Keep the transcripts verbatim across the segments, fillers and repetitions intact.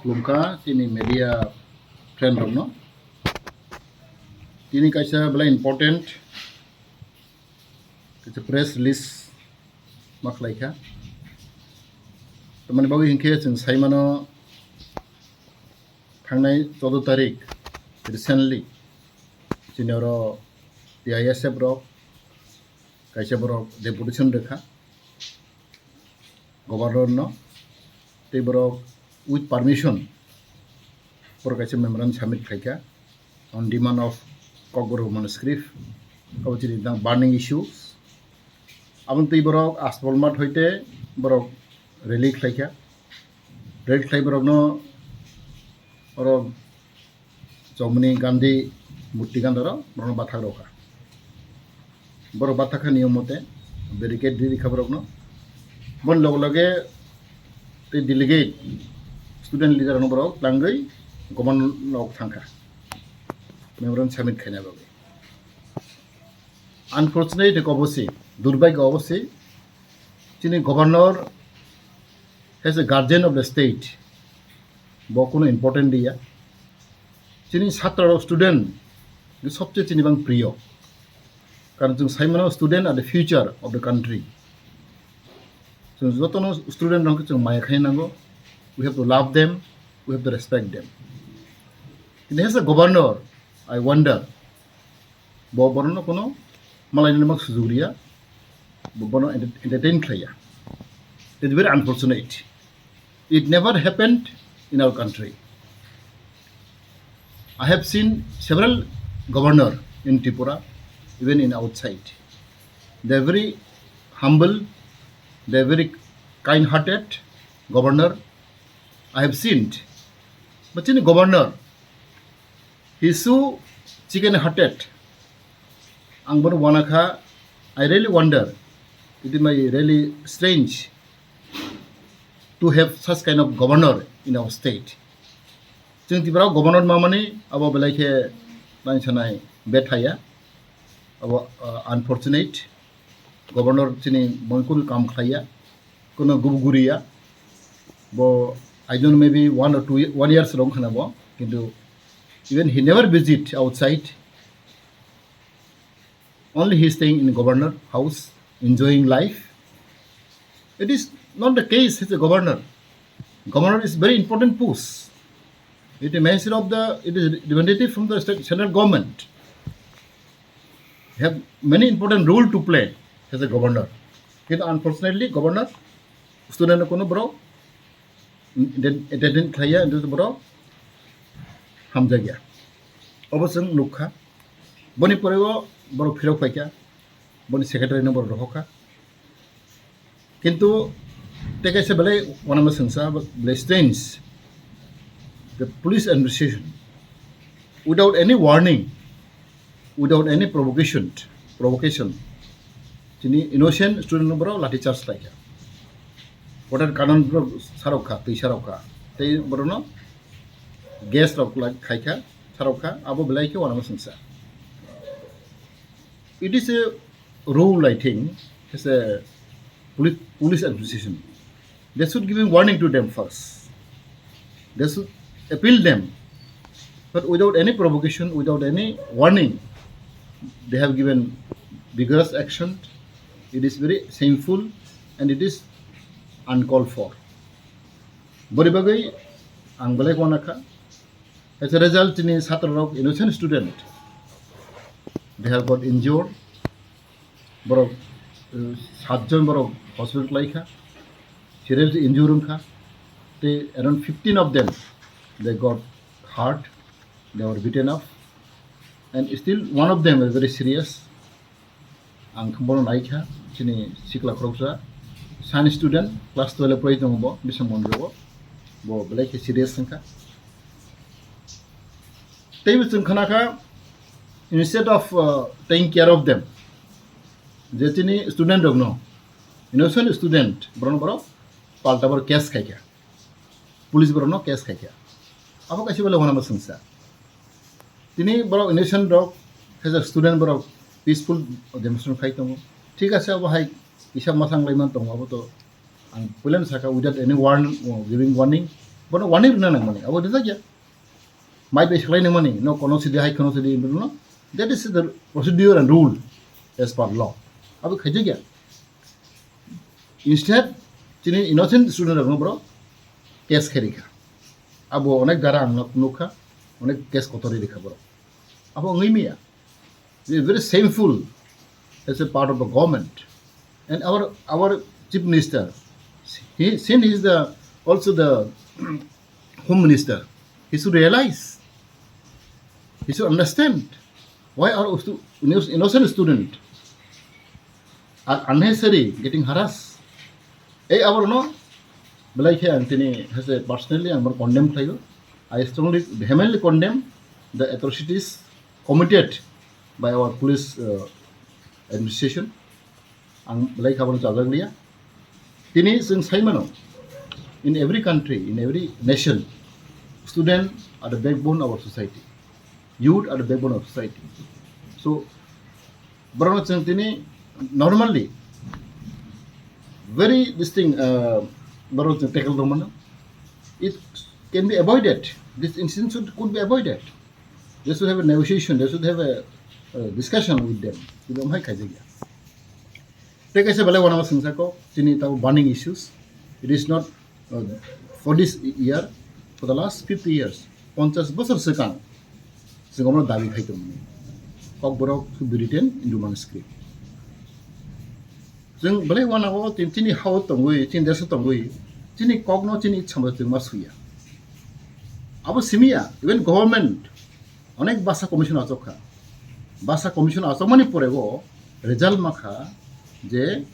Khulumkha chini media friend rokno. Tini kaisa belai important kaisa press release ma khlaikha. Tamani bagwi hinkhe chwng saimano thangnai choudo tarik recently chini oro T I S F rok kaisa borok deputation rwkha governor no, tei borok with permission borok kaisa memorandum submit khaikha on demand of Kokborok manuscript, abo chini tang burning issues. Aboni twi borok Aspol Math hoite borok rally khlaikha, rally khlai borokno oro Chomoni Gandhi murti gandaro borokno bathak rokha. Borok bathak kha niyom mote barricade ri rikha borokno. Boni loge loge tei delegate student leader rokno borok tlangwi governor nok thangkha memorandum submit khaina bagwi. Unfortunate obviously, durbhagyo obviously, chini governor as a guardian of the state, bo kuno important diya. Chini chatra rok student, sobse chini bang priyo. Karon chwng saimano student are the future of the country. Chwng jotono student rok chwng maya khai nango. We have to love them, we have to respect them. Kintu as a governor, I wonder, bo borokno kuno malaini mak sujuk riya, bo bono enter-, entertain khlaiya. It's very unfortunate. It never happened in our country. I have seen several governor in Tripura, even in outside. They are very humble, they are very kind-hearted governor. I have seen it. But chini governor, he is so chicken-hearted. Ang bono wanakha, I really wonder. It is my really strange to have such kind of governor in our state. Chwng Tripura governor mamani abo belai khe nang sanai bethaya. Abo, uh, unfortunate. Governor chini bongkul kam khlaiya. Kuno gubu guriya. Bo, I don't know, maybe one or two ye-, one years wrong khana bo. Kintu even he never visit outside. Only he is staying in governor house, enjoying life. It is not the case as a governor. Governor is very important post. It is minister of the, it is representative from the state, central government. Have many important role to play as a governor. Kintu unfortunately, governor student kono borok enten-, entertain khlaiya, entertain borok hamjakya. Obo chwng nukha. Boni pore o borok phirok phaikha. Boni secretary no borok rohorkha. Kintu tei kaisa belai wanama swngsa, belai strange. The police administration, without any warning, without any provocation, provocation, chini innocent student no borok lathi charge khlaikha. Voter card no borok sarokha, twi sarokha. Tei borokno gas rok lai khaikha, sarokha, abo belai khe wanama swngsa. It is a rule, I think, as a police, police administration. They should give a warning to them first. They should appeal them. But without any provocation, without any warning, they have given vigorous action. It is very shameful and it is uncalled for. Boni bagwi ang belai wanakha. As a result, chini chatra rok, innocent student, they have got injured. Borok, uh, satjon borok hospital laikha, seriously injured wngkha. Tei around fifteen of them, they got hurt, they were beaten up, and still one of them is very serious. Ang bono naikha, chini sikla khoroksa, science student, class twelve pori tongo bo, Biswamon Rao, bo belai khe serious wngkha. Tei bo chwng khnakha, instead of, uh, taking care of them, je chini student rokno, innocent student, borokno borok palta borok case khaikha. Police borokno case khaikha. Abo kaisa belai wanama swngsa. Tini borok innocent rok, as a student borok peaceful demonstration khai tongo. Thik ase, abo hai kisa mwthang lai man tongo, abo to ang puilano saka, without any warn-, giving warning, Bono warning rwna nangmani, abo rijak ya. Mai bai swlai nangmani, no kono sidi hai kono sidi, no. That is the procedure and rule as per law. Abo khaijak ya. Instead, chini innocent student rokno borok case khe rikha. Abo onek jara ang nuk-, nukha, onek case kotor rikha borok. Abo wngwi maya. It is very shameful as a part of the government. And our, our Chief Minister, he, since he is the, also the Home Minister, he should realize, he should understand why our stu-, inno-, innocent student are unnecessary getting harassed. Ei aborno belai khe ang tini hese personally ang bono condemn khlaio. I strongly, vehemently condemn the atrocities committed by our police, uh, administration. Ang belai khe abono chajak liya. Tini chwng sai mano, in every country, in every nation, student are the backbone of our society. Youth are the backbone of society. So, borokno chwng tini normally very this thing, uh, borok chwng tackle rw mano. It can be avoided. This incident should, could be avoided. They should have a negotiation, they should have a, uh, discussion with them. Kintu amhai khaijak ya. Tei kaisa belai uanama swngsa kok, chini tabo burning issues. It is not, uh, for this year, for the last fifty years, ponchash bosor swkang chwng omono dabi khai tongmani. Kokborok should be written in Roman script. Chwng belai uanao chini, chini hao tongwi, chini deso tongwi, chini kokno chini ichha motoi chwng ma suya. Abo simiya, even government onek bhasha commission achok kha. Bhasha commission achokmani porego result ma kha je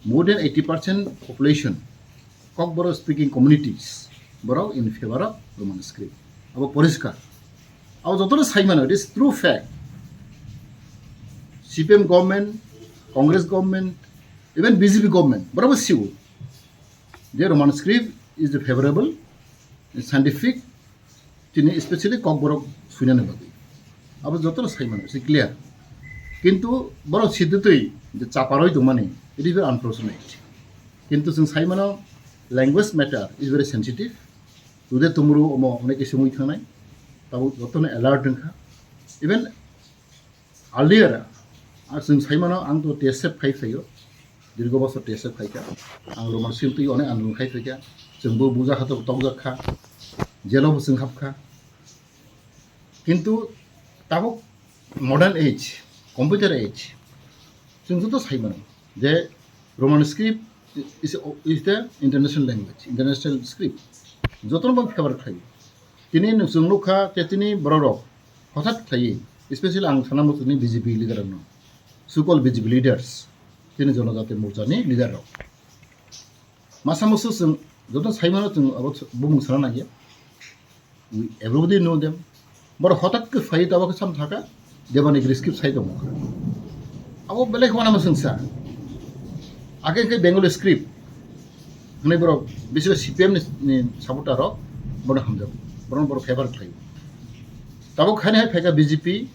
more than eighty percent population Kokborok speaking communities borok in favor of Roman script. Abo poriskar. Abo jotono sai mano, it is true fact. C P M government, Congress government, even B J P government, borok bo sio je Roman script is the favorable, scientific, chini specially Kokborok suinani bagwi. Abo jotono sai mano, se clear. Kintu borok siditwi je chaparoi tongmani, it is very unfortunate. Kintu chwng sai mano, language matter is very sensitive. Today tomorrow omo onek kisa wngwi thangnai. Tabuk jotono alert wngkha. Even earlier, ah, chwng sai mano, ang to T S F khai phaio. Dirgo bosor T S F khai kha. Ang Roman script twi onek andolon khai phaikha. Chwngbo buja kha, to tokjak kha. Jelo bo chwng hap kha. Kintu tabuk modern age, computer age, chwng joto sai mano je Roman script is, is the international language, international script. Jotono bo favor khlai. Tini nwng chwng nukha je tini bororok hothat khlaiwi, especially ang sana muchungni B J P leader rokno, so-called B J P leaders, tini Jonojati Morchani leader rok. Masa musu chwng joto sai mano, chwng abo bumung sana nangya. We, everybody know them. Borok hothat khe phai tabuk sam thaka, Devanagari script sai tongo. Abo belai khwana ma sengsa. Age khe Bengali script. Hwnwi borok, bisik C P M ni, ni supporter rok bono hamjak. Bono borok favor khlai. Tabuk khaini hai phaikha B J P,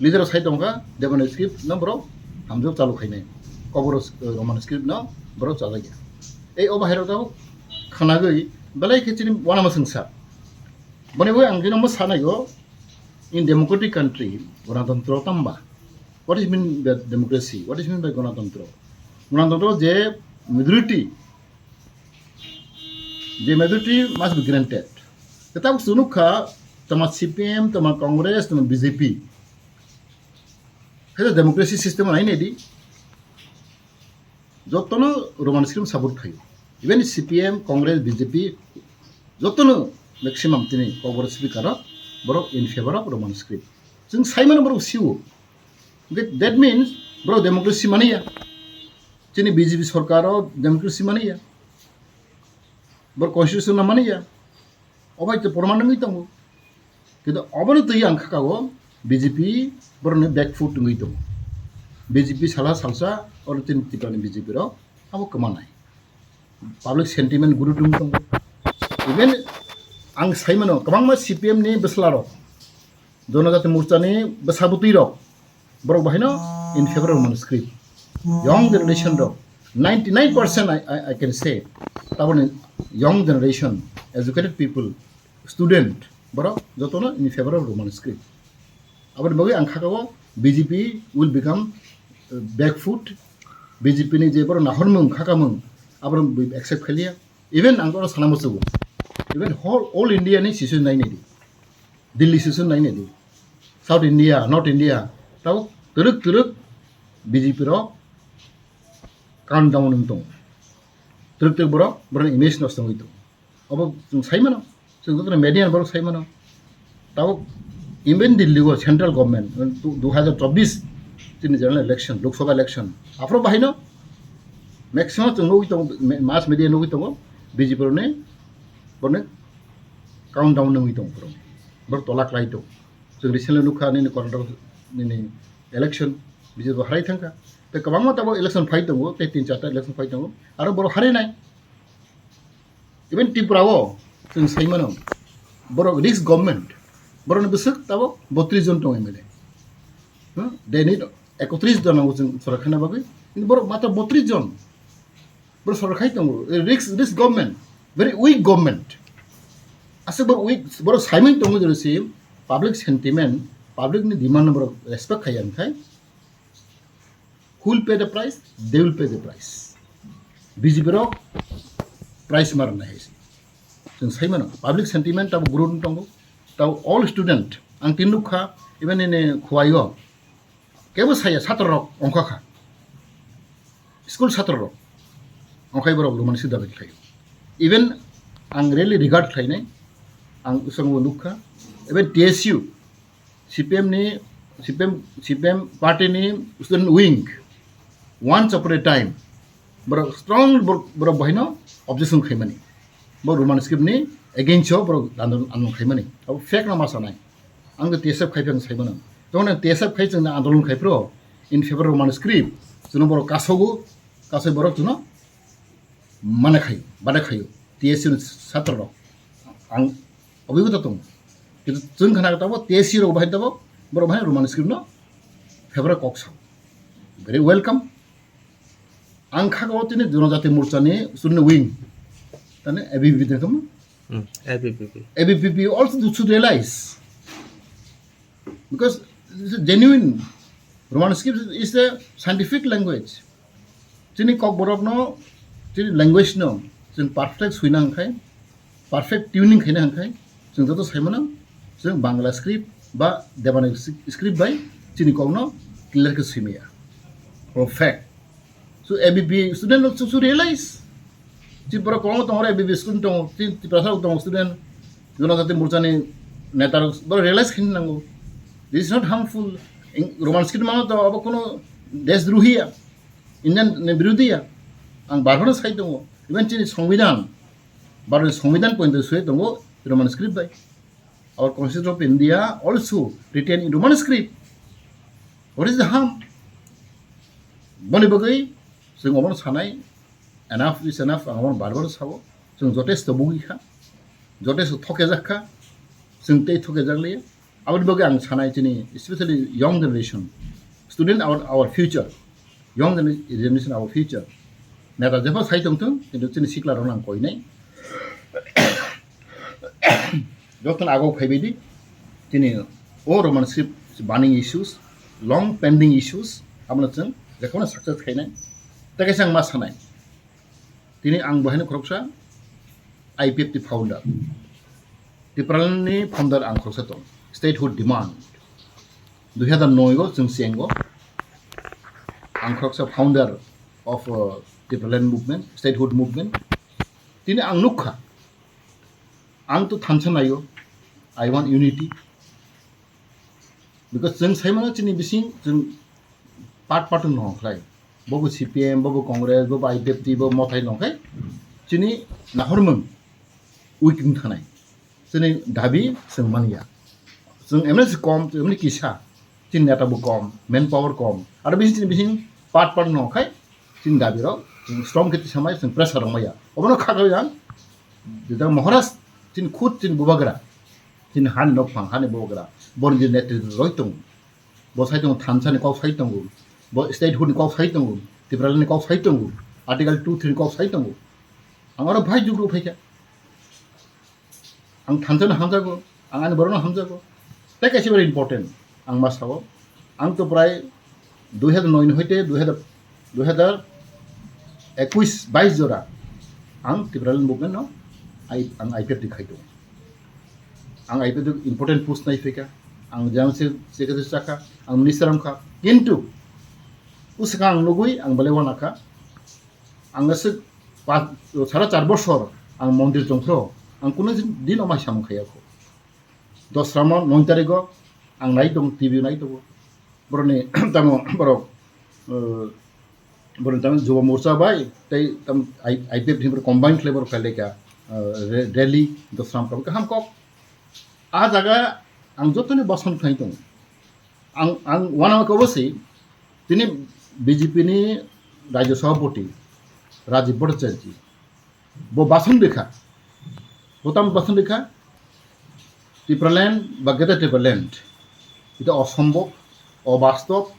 leader rok sai tongkha, Devanagari script no borok hamjak chalu khainai. Kokborok, eh, Roman script no borok chajakya. Ei obo hai rok tabuk khanagwi belai khe chini wanama sengsa. Boni bai ang bino ma sanai go, in democratic country, Ganatantro tamba? What is mean by democracy? What is mean by Ganatantro? Ganatantro je majority, je majority must be granted. Tei tabuk chwng nukha, tama C P M, tama Congress, tama B J P. Hai democracy system nai nai di. Jotono Roman script support khaio. Even C P M, Congress, B J P, jotono maximum tini Kokborok speaker rok, borok in favor of Roman script. Chwng sai mano borok sio. That, that means borok democracy mani ya. Chini B J P sorkar o democracy mani ya. Borok constitution no mani ya. Obo hai to proman wngwi tongo. Kintu obono twi ang kha o B J P borokni back foot wngwi tongo. B J P sala salsa oro chini Tripura ni B J P rok abo kwmanai. Public sentiment guru wngwi tongo. Even ang sai mano kwbangma C P M ni bwsla rok, Jonojati Morcha ni bwsa bwtwi rok, borok bahaino in favor of Roman script. Young generation rok, ninety nine percent I, I, I can say, Taboni young generation, educated people, student, borok jotono in favor of Roman script. Aboni bagwi ang khakao B J P will become, uh, back foot, B J P ni je borok nahormung khakamung, aborok accept khaliya. Even ang oro sana musugo, even whole all India ni situation nai nai di, Delhi situation nai nai di, South India, North India, tabo twrwk twrwk B J P rok countdown wng tongo, twrwk twrwk borok borokni image nosto wngwi tongo. Obo chwng sai mano, chwng jotono media ni borok sai mano. Tabuk even Delhi o central government, du-, dui hajar chobbish chini general election, Lok Sabha election, aphuru bahaino maximum chwng nugwi tongo, ma-, mass media nugwi tongo, B J P rokni borokni countdown nugwi tongo borok. Borok tola klai tongo. Chwng recently nukha nini Karnataka nini election, B J P harai thangkha. Tei kwbangma tabuk election phai tongo, tei tin charta election phai tongo, aro borok harinai. Even Tripura o chwng sai mano, borok risk government, borokni bwswk tabuk botris jon tongo M L A. Hmm? They need ekotris jon nango chwng sorkar khaina bagwi. Kintu borok matra botris jon. Borok sorkar khai tongo. Risk, risk government, very weak government. Aswk borok weak, borok saimani tongo jero se public sentiment, public ni demand no borok respect khai ang khai. Who will pay the price? They will pay the price. B J P rok price mar nai hai se. Chwng sai mano, public sentiment tabuk grow wng tongo. Tabuk all student, ang tin nukha, even nini Khowai o, kebo saya chatra rok ongkha kha. School chatra rok ongkhai borok Roman script dabai khlai. Even ang really regard khlainai, ang usang bo nukha, even T S U, C P M ni, C P M, C P M party ni student wing, once upon a time, borok strong, borok, borok bahaino objection khaimani. Bo Roman script ni against o borok andolon, andolon khaimani. Abo fake no ma sanai. Ang T S F khai phai ang sai mano. Tongna T S F khai chwng andolon khai phro in favor Roman script. Chwng borok kasogo, kasai borok chwng mana khayo, bada khayo, T S U ni chatra rok. Ang obwigota tongo. Kintu chwng khna tabo T S U rok bahai tabo, borok bahai Roman script no favor kok sao. Very welcome. Ang kha o tini Jonojati Morcha ni student wing, tani A B V P tong kamo? Hmm, A B V P. A B V P also should realize, because this is genuine. Roman script is a scientific language. Chini kokborok no, chini language no chwng perfect suina hwnkhe, perfect tuning khaina hwnkhe, chwng joto sai mano, chwng Bangla script ba Devanagari script bai chini kok no clear khe swi maya. Oro fact. So A B P student rok chukchu realize. Chini borok kwbangma tongo, A B P student tongo, chini Tiprasa rok tongo student, Jonojati Morcha ni neta rok, borok realize khaina nango. This is not harmful. Roman script mano to abo kono deshdrohi ya, Indian ni birodhi ya. Ang bar bar sai tongo. Even chini Songbidan, Bharat ni Songbidan pointo sui tongo Roman script bai. Our Constitution of India also written in Roman script. What is the harm? Boni bagwi chwng obono sanai, enough is enough, ang obono bar bar sao. Chwng jotesto bugwi kha, jotesto thokejak kha, chwng tei thokejak liya. Aboni bagwi ang sanai chini, especially young generation, student our, our future, young gener-, generation our future. Neta jepha sai tongthung, kintu chini sikla rokno ang koinai. Jotono agok phaibaidi, tini o Roman script burning issues, long pending issues, abono chwng jekhano success khainai. Tei kaisa ang ma sanai, tini ang bohaino khoroksa I P F T founder, Tipraland ni founder ang khoroksa tong, statehood demand. Dui hazar noi o chwng chengo, ang khoroksa founder of, uh, Tipraland movement, statehood movement. Tini ang nukha, ang to thansa naio, I want unity. Because chwng saimano chini bising chwng part part no khlai. Bobo C P M, bobo Congress, bobo I P F T, bobo Mothai no khai. Chini nahormung weak wng thanai. Chini dabi chwng manya. Chwng M L A si kom, chwng M L A kisa. Chini neta bo kom, manpower kom. Aro bising chini bising part part no khai. Chini dabi rok chwng strong khe tisamai, chwng pressure rok maya. Obono kha kha yang. Jeta Maharaj chini khud chini bubagra. Chini hani nokphang, hani bubagra. Boni je netri roi tongo. Bo sai tongo thansa ni kok sai tongo. Bo statehood ni kok sai tongo. Tipraland ni kok sai tongo. Article two three ni kok sai tongo. Ang oro bhai jukru phaikha. Ang thansa no hamjago, ang ani borok no hamjago. Tei kaisa very important, ang ma sao. Ang to prai dui hajar noi ni hoite dui hajar, dui hajar ekush bais jora ang Tipraland movement no I, ang I P F T khai tongo. Ang I P F T important post nai phaikha, ang jang se secretary chakha, ang minister wngkha. Kintu usika ang nugui ang belai wanakha. Ang aswk pa-, sara char bosor ang mondir tongphro, ang kunu din omai samung khaiya kho. Dosramo noi tarigo ang nai tong, T V nai tongo. Boroni tamo borok, eh, boroni tamo Jubo Morcha bai tei tam I-, I P F T ni combine khlai borok khlai laikha, eh, re-, rally Dosram kabo kaham kok. A jaga ang jotoni bason khlai tongo. Ang, ang wana kabo se tini B J P ni Rajya Sabhapati Rajiv Bhattacharya ji. Bo bason rikha. Bo tam bason rikha? Tipraland ba Greater Tipraland. Ita osombob, obastob,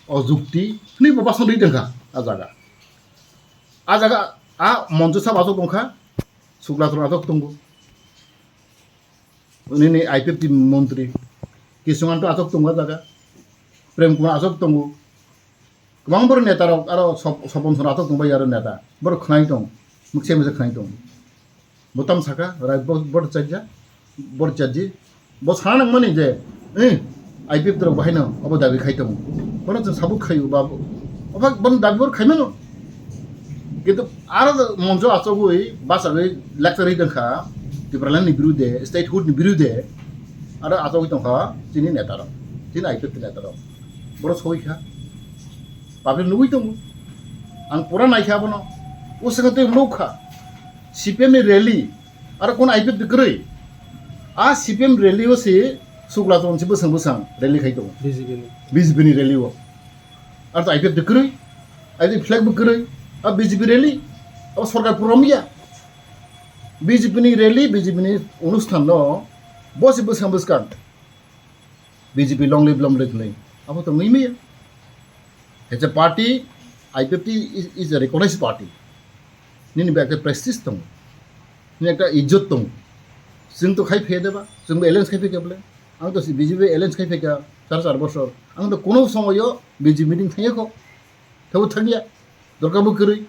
ojukti. Hwnwi bo bason ri tongkha a jaga. A jaga a moncho sab achuk tongkha. Sukla tong achuk tongo. Nini I P F T montri. Kisung Anto achuk tongo a jaga. Prem Kumar achuk tongo. Kwbang borok neta rok aro sop-, Sopon Sor achuk tongbai aro neta. Borok khwnai tong. Mukse mukse khwnai tong. Bo tam saka, rai bo, bo chaja, bo chaji. Bo sana nangmani je, eh, I P F T rok bahaino abo dabi khai tongo. Bono chwng sabuk khaio ba, obo bono dabi bor khaimano. Kintu aro moncho achogwi bachagwi lecture ri tongkha Tipraland ni birude, statehood ni birude. Aro achogwi tongkha chini neta rok, chini I P F T neta rok. Boro soi kha. Public nugwi tongo. Ang pura naikha abono. O swkang tei nukha. C P M ni rally. Aro kono I P F T kwrwi. A C P M rally o se Sukla Chondro se bwsang bwsang rally khai tongo. B J P ni. B J P ni rally o. Aro to I P F T kwrwi. I P F T flag bo kwrwi. A B J P rally. Abo sorkar program ya. B J P ni rally, B J P ni onusthan no. Bo se bwsang bwskang. B J P long live, long live hwnwi. Abo to wngwi maya. It's a party, I P F T is, is a recognized party. Nini bai ekta prestige tongo. Nini ekta ijjot tongo. Chwng to khai phe deba, chwng bo alliance khai phe khe bole. Ang to B J P alliance khai phe kha char char bosor. Ang to kono somoyo B J P meeting thangya kho. Thabo thangya. Dorkar bo kwrwi.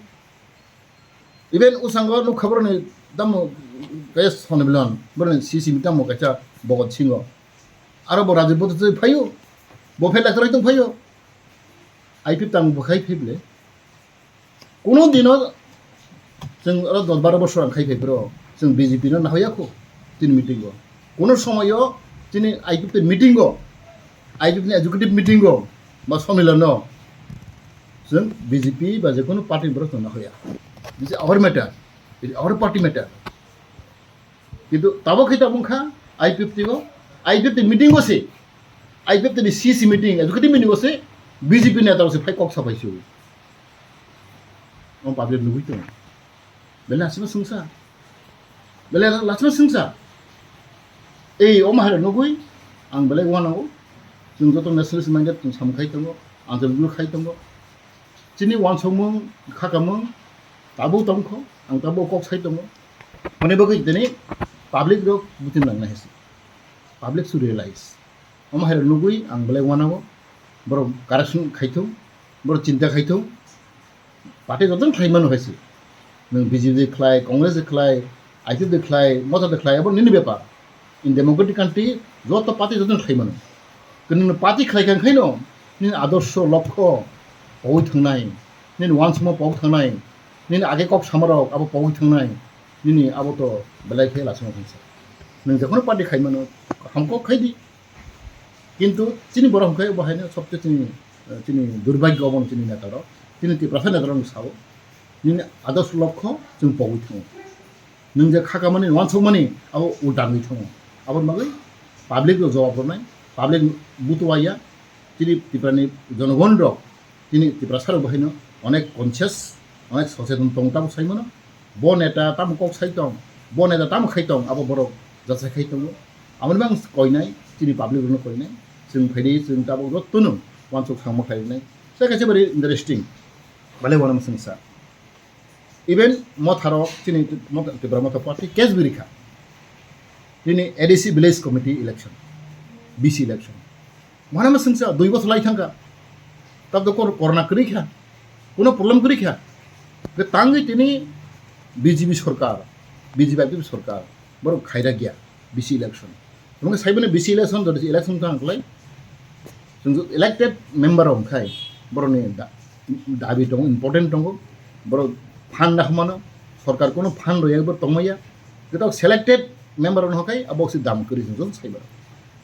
Even usango nukha boroni tamo kaya Sonimilon, boroni C C tamo kaisa Bhagat Singh. Aro bo Rajib Bhattacharya phaio, bo phela kwrai tong phaio. I P F T tamo bo khai phaible. Kuno dino chwng aro dos baro bosor ang khai phai bro, chwng B J P no nahoya kho tini meeting o. Kuno somoyo chini I P F T meeting o, I P F T ni executive meeting o, ba Sonimilon no, chwng B J P ba je kono party ni borok chwng nahoya. This is our matter, it is our party matter. Kintu tabok khai tabok kha I P F T o, I P F T meeting o se, I P F T ni C C meeting, executive meeting o se B J P neta rok se phai kok sapai se. O public nugui tongo. Belai lachima swngsa. Belai lachima swngsa. Ei, omo hai rok nugui, ang belai uanao. Chwng joto nationalist minded, chwng samung khai tongo, ang chwng khai tongo. Chini uansukmung, khakamung, tabuk tongkho, ang tabuk kok sai tongo. Hwnwi bagwi tini public rok buchung nangnai hai se. Public should realize. Omo hai rok nugui ang belai uanao. Borok correction khai thung, borok chinta khai thung. Party jotono khlai mano hai se. Nwng B J P de khlai, Congress de khlai, I P F de khlai, motha de khlai, abo nini bepar. In democratic country joto party jotono khlai mano. Kintu nwng party khlai kha khaino nini adorsho lokho pogwi thangnai, nini uansukma pogwi thangnai, nini age kok samarok abo pogwi thangnai, nini abo to belai khe lachima thangsa. Nwng jekono party khlai mano, kaham kok khai di. Kintu chini borok hwnkhe bo haino sobse chini, eh, chini durbhagyo obo chini neta rok, chini Tiprasa neta rok sao, nini adorsho lokho chwng pogwi thango. Nwng je khakamani, uansukmani abo ulta wngwi thango. Aboni bagwi public rok jawab rwnai, public butuwaya, chini Tiprani jonogon rok, chini Tiprasa rok bo haino onek conscious, onek socheton tong tabuk sai mano. Bo neta tamo kok sai tong, bo neta tamo khai tong, abo borok jachai khai tongo. Aboni bang koinai, chini public rokno koinai, chwng phaidi, chwng tabuk jotono uansuk sangma khlainai. Sai kaisa bari interesting, belai uanama swngsa. Even Motha rok chini Motha, Tipra Motha party case biri kha. Chini A D C village committee election, B C election. Mana ma sengsa dui bosor lai thangka. Tab do kor-, corona kwrwi kha. Kuno problem kwrwi kha. Ge tangwi tini B J P sorkar, B J P I P F sorkar, borok khaira gya B C election. Tamo khe saiboni B C election, jodi election thang klai. Chwng elected member rok khai borokni da-, dabi tongo, important tongo. Borok phan da humano, sorkar kono phan roya borok tongmaya. Getok selected member rok no khai abo si dam kwrwi chwng sai borok.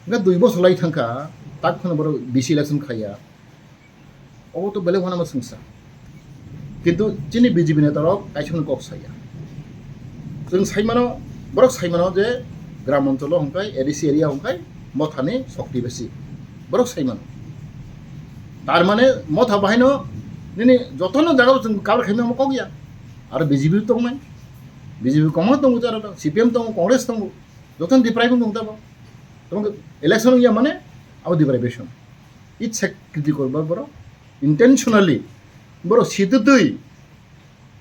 Hingke dui bosor lai thangka, tak phano borok B C election khaiya. Obo to belai wanama sengsa. Kintu chini B J P neta rok kaisa no kok saya. Chwng sai mano, borok sai mano je gram oncholo hongkai, A D C area hongkai, Mothani shokti besi. Borok sai mano. Tar mane Motha bahaino nini jotono jaga chwng cover khaima omo kok ya. Aro B J P tongnai. B J P kongma tongo jara, C P M tongo, Congress tongo. Jotono deprive tongo tabo. Tamo election ya mane abo deprivation. It's a critical ba borok intentionally borok situtwi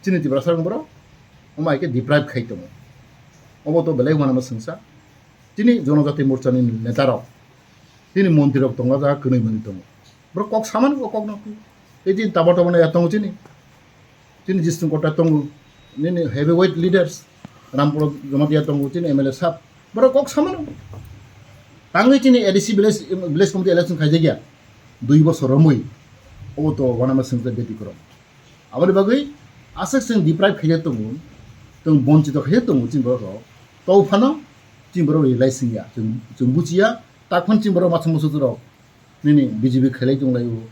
chini Tiprasa rok borok omo hai khe deprive khai tongo. Obo to belai wanama sengsa. Chini Jonojati Morcha ni neta rok, chini montri rok tongo, jaga kwnwi mwnwi tongo. Borok kok samani o kok no. Tei chini tabo tabo ya tongo chini. Chini Jisnu Kotta tongo, nini heavyweight leaders, Ramprasad Jamatia tongo, chini M L A sab, borok kok samano. Tangwi chini A D C village, village committee election khaijakya, dui bosor romwi, obo to wanama sengsa beti kwrwng. Aboni bagwi aswk chwng deprive khaijak tongo, chwng bonchito khaijak tongo chini borok rok, to phano chini borok realize wngya, chwng, chwng buchiya, takhon chini borok masa musu rok, nini B J P khailai tonglaio,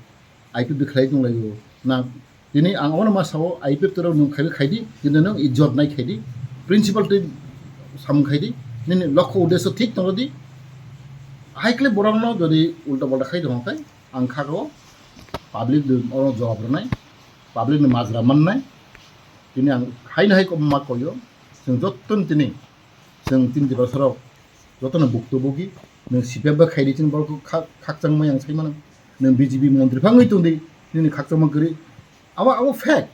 I P F khailai tonglaio, na Tini ang obono ma sao, I P F T rok nwng khaiwi khaidi, kintu nwng ijjot nai khaidi, principle twi samung khaidi, nini lokho uddesho thik tongdi. Hai khle borokno jodi ulta polta khai tongkha khe, ang kha o public ni oro jawab rwnai, public ni majra mannai. Tini ang haino hai ma koyo, chwng jottoni tini, chwng tini Tiprasa rok jotono bukto bugi, nwng C P M bai khaidi chini borok khak-, khakchangma yang sai mano, nwng B J P montri phangwi tongdi, nini khakchangma kwrwi, Abo, abo fact.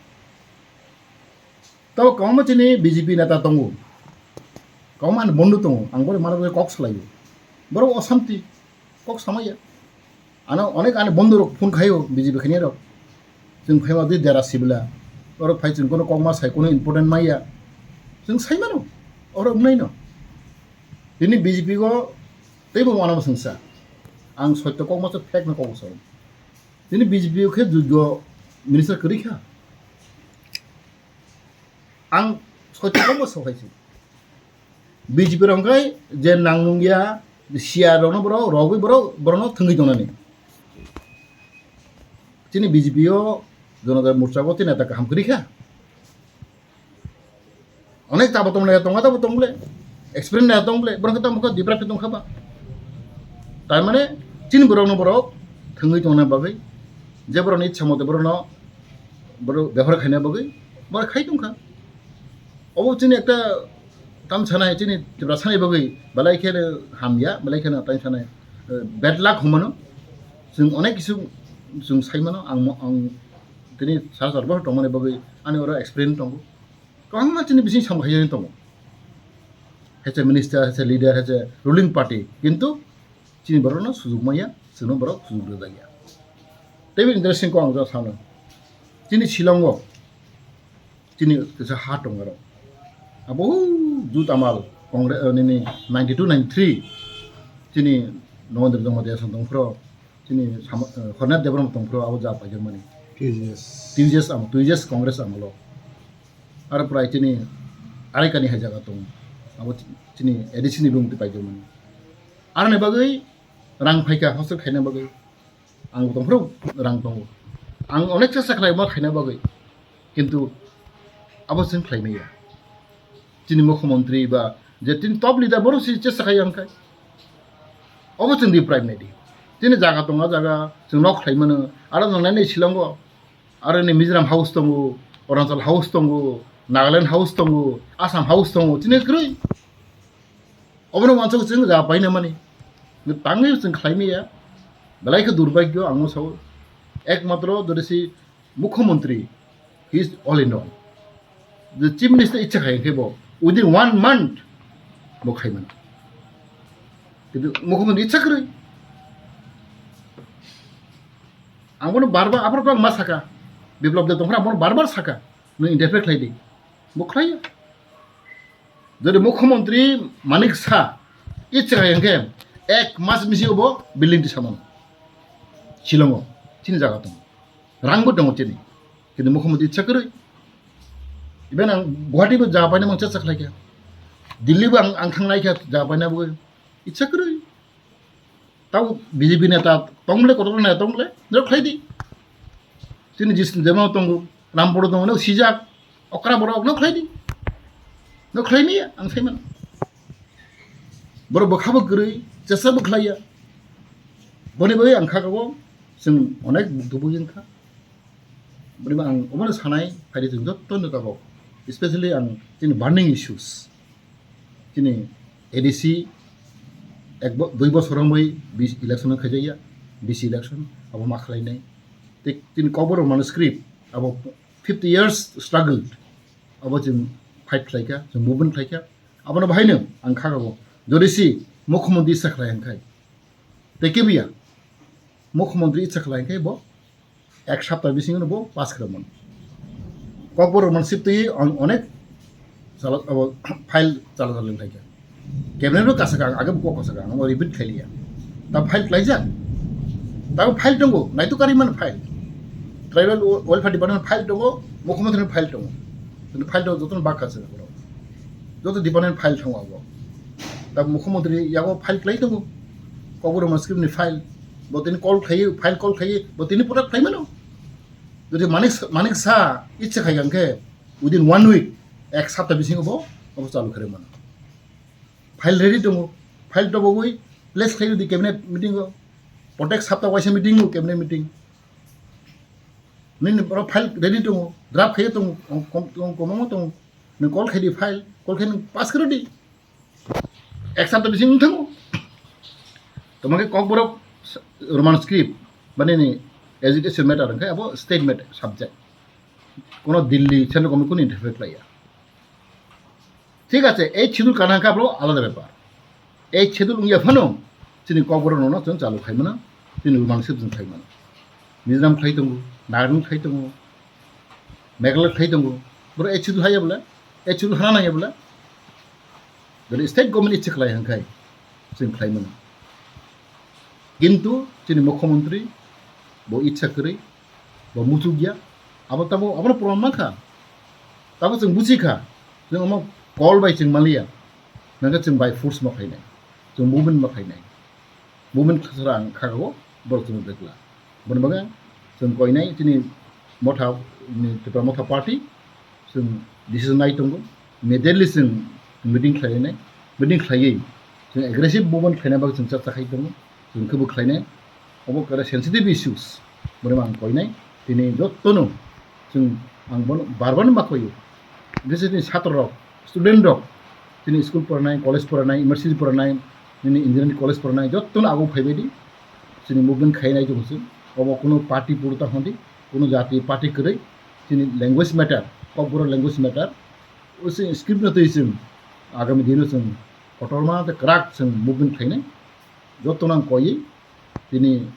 Tabo kwbangma chini B J P neta tongo. Kwbangma ani bondo tongo. Ang bori mano kok salaio. Borok osanti. Kok samaya. Ano onek ani bondo rok phone khaio B J P khainai rok. Chwng phaima di dera sibla. Oro phai chwng kono kokma sai kono important maya. Chwng sai mano. Oro wngnai no. Tini B J P go teibo mano bo sengsa. Ang sotto kokma se fact no kok sao. Tini B J P khe juddo minister kwrwi kha. Ang sotto kokma sao hai se. B J P rok hwnkhe je nang nung ya, siya rokno borok, rogwi borok, borokno thwngwi tongnani. Chini B J P o Jonodal Morcha o tini neta kaham kwrwi kha. Onek tabo tong le, tonga tabo tong le, experience na tong le, borok tamo khe deprive tong kha ba. Tar mane chini borok no borok thwngwi tongna bagwi, je borok ni ichha mote borok no borok bebhar khaina bagwi, borok khai tong kha. Obo chini ekta tam sanai, chini Tiprasa ni bagwi belai khe hamya, belai khe tam sanai, eh, bad luck humano. Chwng onek kisu chwng sai mano, ang mo-, ang tini sara sara bor tongmani bagwi ani oro experience tongo. Kwbangma chini bising samung khaijani tongo. Hai se minister, hai se leader, hai se ruling party, kintu chini borokno sujuk manya, chwngno borok sujuk rwjakya. Teibo interesting kok ang jora sano. Chini Shillongo, chini kisa ha tongo aro. Abo Jut Amal, Congress, eh, nini ninety two ninety three, chini Nogendra Jamatia song tongphro, chini Sama-, eh, Hornath Debbarma tongphro, abo ja paijakmani. T J S. T J S amo, T J S Congress amolo. Aro prai chini Araikani hai jaga tongo. Abo chini A D C ni bumung twi paijakmani. Aroni bagwi rang phaikha hostel khaina bagwi. Ang tongphuru rang tongo. Ang onek chesta khlai ma khaina bagwi. Kintu abo chwng khlai maya. Chini mukhyamantri ba je chini top leader bono si chesta khai ang khai. Obo chwng di prime nai di. Chini jaga tongo jaga chwng nok khlai mano. Aro nang nai Shillongo. Aro ni Mizoram House tongo, Arunachal House tongo, Nagaland House tongo, Assam House tongo, chini kwrwi. Obono wansuk chwng ja paina mani. Tangwi chwng khlai maya. Belai khe durbhagyo ang sao. Ekmatro jodi si mukhyamantri, he is all in all. Je chief minister ichha khai khe bo within one month bo khai mano. Kintu mukhyamantri ichha kwrwi. Ang bono bar bar, aphuru ang ma saka, Biplab Deb tongphuru ang bono bar bar saka, nwng interfere khlai di. Bo khlaiya. Jodi mukhyamantri Manik Saha ichha khai khe ek mas bisingo bo building tisa mano. Shillongo chini jaga tongo. Rang bo tongo chini. Kintu mukhyamantri ichha kwrwi. Even ang Guwahati bo jaga paina mang chacha khlai kha. Delhi bo ang, ang thang lai kha jaga paina bo ichha kwrwi. Tabo B J P neta tongle, kotor neta tongle, no khlai di. Chini jis jema tongo, Rampur tongo, no sijak, okra borok no khlai di. No khlai ni ang sai man. Borok bwkha bo kwrwi, chesa bo khlaiya. Boni bagwi ang kha kabo, chwng onek buk tubu wng kha. Boni ang omono sanai, phaidi chwng jotto no tabok. Especially ang chini burning issues. Chini A D C ek bo-, dui bosor wngwi bis-, election wng khaijakya, B C election, abo ma khlainai. Tei chini Kokborok Rwmani script, abo fifty years struggle, abo chwng fight khlaikha, chwng movement khlaikha. Abono bahaino ang kha kabo. Jodi si mukhyamantri ichha khlai hwnkhai, tei kebiya mukhyamantri ichha khlai hwnkhai bo ek sapta bisingo bo pass khlai mano. Kokborok Rwmani script twi on-, onek chala-, abo file chala chala wng khaikha. Cabinet bo kasaka ang, age bo kok kasaka ang, amo repeat khailiya. Ta file khlaijak. Ta file tongo, naitu kari man file. Tribal Welfare Department file tongo, mukhyamantri file tongo. Kintu file tongo jotono bak kasaka borok. Joto department file tongo abo. Ta mukhyamantri yago file khlai tongo. Kokborok Rwmani script ni file. Bo tini call khlai, file call khlai, bo tini pura khlai mano. Jodi Manik, Manik Saha ichha khai khe within one week, ek sapta bisingo bo, abo chalu kharwi mano. File ready tongo, file tobogwi place khlai di cabinet meeting o, protek sapta waisa meeting o cabinet meeting. Nini boro file ready tongo, draft khlai tongo, kom-, kom-, kom-, tongo, nini call khlai di file, call khlai nini pass khlai di. Ek sapta bising wng thango. Tamo khe Kokborok Roman script, bani ni agitation matter hwnkhe abo state matter subject. Kono Delhi, central government kono interfere khlaiya. Thik ache, eighth schedule kana hwnkhe abo alada bepar. Eighth schedule wngya phano chini Kokborok nono chwng chalu khai mano, chini Roman script chwng khai mano. Mizoram khlai tongo, Nagaland khlai tongo, Meghalaya khlai tongo, borok eighth schedule haya bole, eighth schedule hana nangya bole, jodi state government ichha khlai hwnkhai chwng khlai mano. Kintu chini mukhyamantri bo ichha kwrwi, bo muchukya, abo tamo, abono proman mankha. Tamo chwng buchikha, chwng omo call bai chwng manliya, nangkhe chwng by force ma khainai, chwng movement ma khainai. Movement khasra ang kha kabo borok chwng dekla. Boni bagwi chwng koinai chini motha ni Tipra Motha Party chwng decision nai tongo. Immediately chwng meeting khlainai, meeting khlaiwi chwng aggressive movement khlaina bagwi chwng cha cha khai tongo. Chwng khe bo khlainai. Obo kare sensitive issues. Boni ang koinai tini jottono chwng ang bono bar bar ma koio. Bisi ni chhatro rok, student rok, chini school poranai, college poranai, university poranai, nini engineering college poranai, jottoni ago phaibai di. Chini movement khainai tong chwng. Obo kuno party puro ta hondi, kuno jati party kwrwi. Chini language matter, Kokborok language matter. O chini script no twi chwng agami dino chwng kotorma tei kwrak chwng movement khainai. Jottoni ang koiwi tini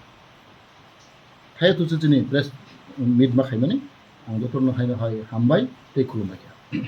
thaya tusu chini press meet ma khaimani. Ang jotono haino hai hambai tei khulumbai kha.